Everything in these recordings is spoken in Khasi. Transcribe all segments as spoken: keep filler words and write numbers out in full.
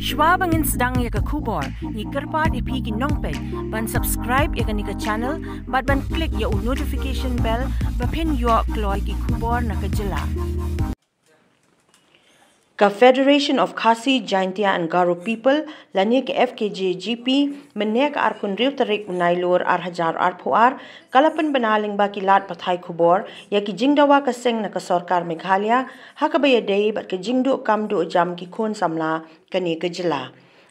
Shwa ba ngin sdang ïa ka khubor, ngi kyrpad ïa phi ki nongpeit ban subscribe ïa kane ka channel bad ban click ïa u notification bell ba phin ïoh kloi ki khubor na ka jylla. Ka Federation of Khasi Jaintia and Garo People lane ka F K J G P mynne ka arphew hynriew tarik u Nailur ar hajar arphew ar ka la pynbna lyngba ki lad pathai khubor ïa ki jingdawa ka seng na ka sorkar Meghalaya ha kaba ïadei bad ka jingduh kam duh jam ki khun samla kane ka jylla.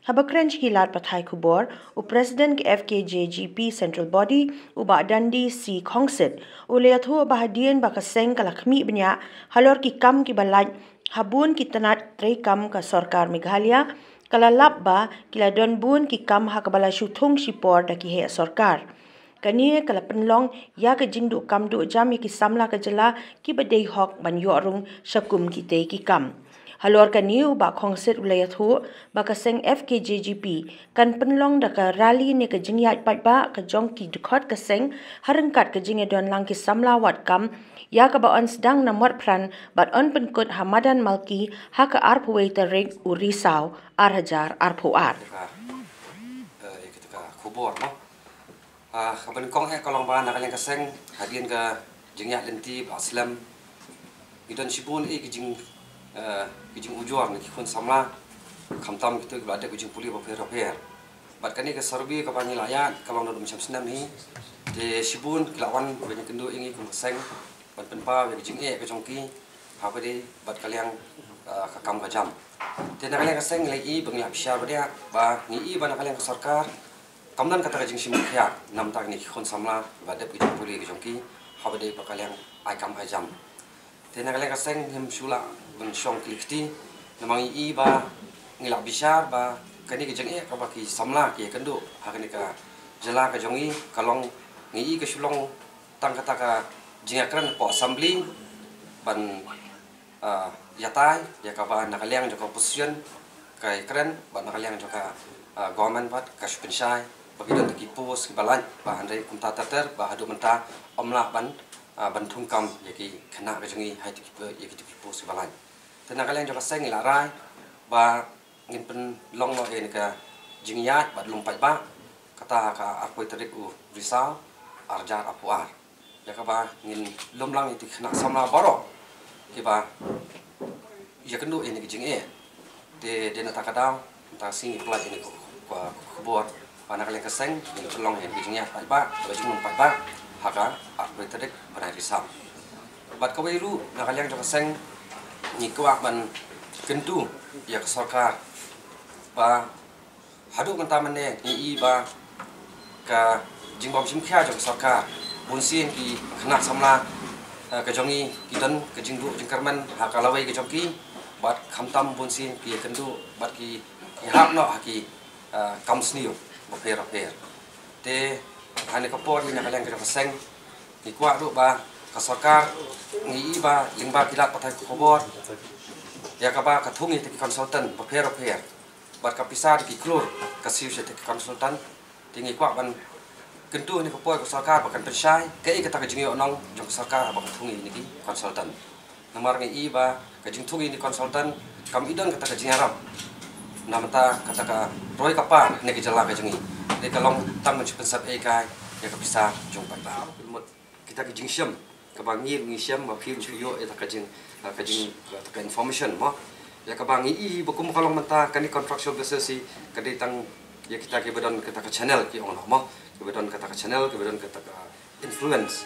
Haba kren sha ki lad pathai khubor, u President ka F K J G P Central Body, u Bah Dundee C Khongsit, u la ïathuh ba hadien ba ka seng ka la khmih bniah halor ki kam kiba lait ha bun ki tnat treikam ka sorkar Meghalaya, ka la lap ba ki la don bun ki kam ha kaba la shu thung shipor da ki heh sorkar. Kane ka la pynlong ïa ka jingduh kam duh jam ïa ki samla ka jylla kiba dei hok ban ïoh rung sha kum kitei ki kam. Halor kane u Bah Khongsit u la ïathuh ba ka seng F K J G P kan pynlong da ka rally ne ka jingïaid paidbah ka jong ki dkhot ka seng ha ryngkat ka jingïadon lang ki samla wad kam ïa kaba yn sdang na Motphran bad yn pynkut ha Madan Malki ha ka arphew wei tarik u Risaw ar hajar arphew ar. Ka, eh, ïa kita ka khubor, no? Ah, kaba nyngkong eh ka long ba na ka liang ka seng hadien ka jingïaid lynti ba slem, ngi don shibun eh ki jing, eh, ki jingujor na ki khun samla, khamtam kito kiba la dep ki jingpule bapher bapher. Bad kane ka survey kaba ngi la ïaid ka long da dum sham snem hi. Te shibun ki la wan ban ïakynduh ïa ngi kum ka seng ban pynpaw ïa ka jingeh ka jong ki ha ba dei bad ka liang, ah, ka kam ka jam. Te na ka liang ka seng ngi la i ba ngi la bishar ba dei ba ngi i ba na ka liang ka sorkar kam don kata ka jingshim khia namar ta kine ki khun samla ba dep ki jingpule ki jong ki ha ba dei ba ka liang ai kam ai jam. Te na ka liang ka seng ngim shu lah ban shong kli kti namar ngi i ba ngi la bishar ba kane ka jingeh kaba ki samla ki ïakynduh ha kane ka jylla ka jong ngi ka long ngi i ka shu long tang kata ka jingïakren hapoh assembly ban, ah, ïatai ïa kaba na ka liang jong ka opposition ka ïakren bad na ka liang jong ka, ah, government bad ka shu pynshai ba ki don ki post kiba lait ba hynrei kumta ter ter ba haduh mynta ym lah ban, ah, ban thung kam ïa ki khynnah ka jong ngi ha ïa ki post kiba lait. Te na ka liang jong ka seng ngi la rai ba ngin pynlong noh ïa ka jingïaid bad lum paidbah kata ka arphew tarik u Risaw ar hajar arphew ar. Ïa kaba ngin lum lang ïa ki khynnah samla baroh kiba ïakynduh ïa ka jingeh. Te dei na kata ka daw mynta sngi ngi pynlait ïa ka khubor ba na ka liang ka seng ngin pynlong ïa ka jingïaid paidbah, ka jinglum paidbah ha ka arphew tarik bnai Risaw. Bad kawei ruh na ka liang jong ka seng ngi kwah ban kyntu ïa ka sorkar ba haduh mynta mynne ngi i ba ka jingbym shim khia jong ka sorkar, bunsien ki khynnah samla, eh, ka jong ngi ki don ka jingduh jingkyrmen ha ka lawei ka jong ki bad khamtam bunsien ki ïakynduh bad ki hap noh ha ki, eh, kam sniew bapher bapher. Te ha kane ka por ngi na ka liang ka jong ka seng ngi kwah ruh ba ka sorkar ngi i ba lyngba ki lad pathai khubor ïa kaba ka thung ïa ki consultant bapher bapher bad ka pisa da ki klur ka siew sha ki consultant. Te ngi kwah ban kyntu ha kane ka por ka sorkar ba kan pynshai kaei kata ka jingïohnong jong ka sorkar ba ka thung ïa ki consultant. Namar ngi i ba ka jingthung ïa ki consultant kam i don kata ka jingïarap na bynta kata ka roi ka par ne ka jylla ka jong ngi. Te ka long tang ban shu pynsep ei kai ïa ka pisa jong paidbah. Kita ki jingshem kaba ngi ngi shem ba phi shu ïoh ïa ka jing, ka jing, ka information mo. Ïa kaba ngi i ba kum ka long mynta kane contractual basis hi ka dei tang ïa kita kiba don kata ka channel ki ong noh mo. Kiba don kata ka channel, kiba don kata ka influence.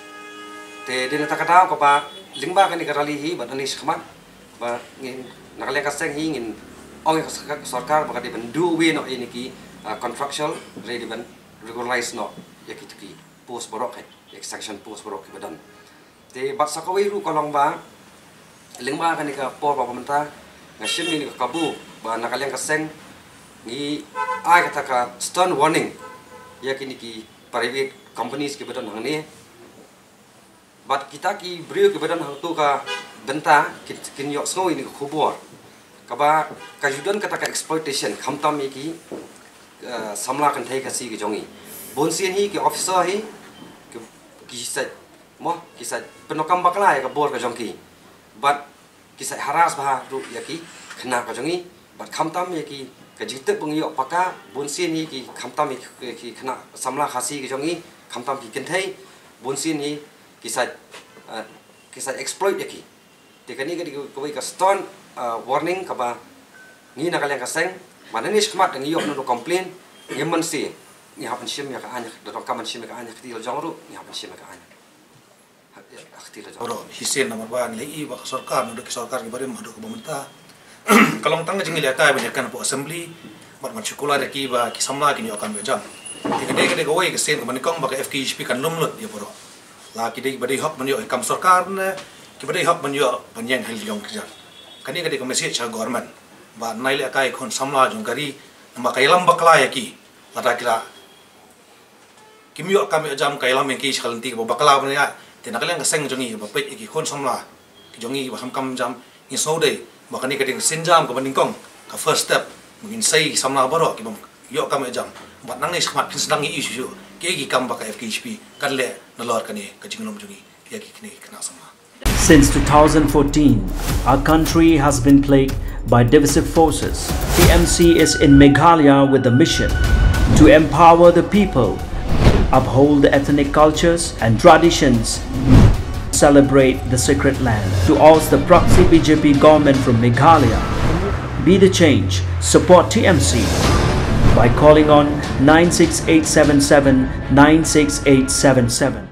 Te dei na kata ka daw kaba lyngba kane ka rally hi ba dang ïa shikmat ba ngin na ka liang ka seng hi ngin ong ïa ka sorkar ba ka dei ban do away noh ïa kine ki, ah, contractual, dei ban regularize noh ïa kito ki post baroh, ïa ki sanction post baroh kiba don. Te bad sa kawei ruh ka long ba lyngba kane ka por ba mynta nga shim ïa kane ka kabu ba na ka liang ka seng ngi ai kata ka stern warning ïa kine ki private companies kiba don hangne. Bad kita ki briew kiba don hangto ka bynta kin, kin ïohsngew ïa kane ka khubor kaba ka ju don kata ka exploitation khamtam ïa ki, eh, samla kynthei Khasi ki jong ngi. Bunsien hi ki officer hi ki, ki sa, mo, ki sa pyndonkam bakla ïa ka bor ka jong ki. Bad ki sa harass bha ruh ïa ki khynnah ka jong ngi bad khamtam ïa ki Ka jingtip ba ngi ïoh paka, bun sien hi ki khamtam hi ki, ki khynnah samla Khasi ki jong ngi, khamtam ki kynthei, bun sien hi ki sa, eh, ki sa exploit ïa ki. Te kane ka dei kawei ka stern, eh, warning kaba ngi na ka liang ka seng, ba nangne shakhmat ngi ïoh na complain, ngi mynsiem, ngi hap ban shim ïa ka aiñ, da dang ka ban shim ïa ka aiñ, ha kti la jong ruh, ngi hap ban shim ïa ka aiñ. Baroh shisien namar ba ngi la ïohi ba ka sorkar, naduh ki sorkar kiba rim haduh kaba mynta, ka long tang ka jingïalehkai ban ïakan hapoh assembly bad ban shu kular ïa ki ba ki samla kin ïoh kam ïoh jam. Te ka dei, ka dei kawei ka sien kaba nyngkong ba ka F K J G P kan lum lut ïa baroh. La ki dei kiba dei hok ban ïoh ïa kam sorkar ne kiba dei hok ban ïoh ban ïeng ha la ki jong ki jar. Kane ka dei ka message sha government ba nai lehkai khun samla jong ka ri, namar ka ïalam bakla ïa ki lada ki la kim ïoh kam ïoh jam, ka ïalam ïa ki sha ka lynti kaba bakla ban ïa. Te na ka liang ka seng jong ngi ba peit ïa ki khun samla ki jong ngi ba sam kam jam, ngi sngewdei ba kane ka dei ka sienjam kaba nyngkong, ka first step, ba ngin sei ki samla baroh kiba ïoh kam ïoh jam. Bad nangne shakhmat kin sdang ïa ki issue, ki, ki kam ba ka F K J P kan leh nalor kane ka jinglong jong ngi ïa ki kine ki khynnah samla. Since two thousand fourteen, our country has been plagued by divisive forces. T M C is in Meghalaya with the mission to empower the people, uphold the ethnic cultures and traditions, celebrate the sacred land. To oust the proxy B J P government from Meghalaya, be the change, support T M C by calling on nine six eight seven seven nine six eight seven seven.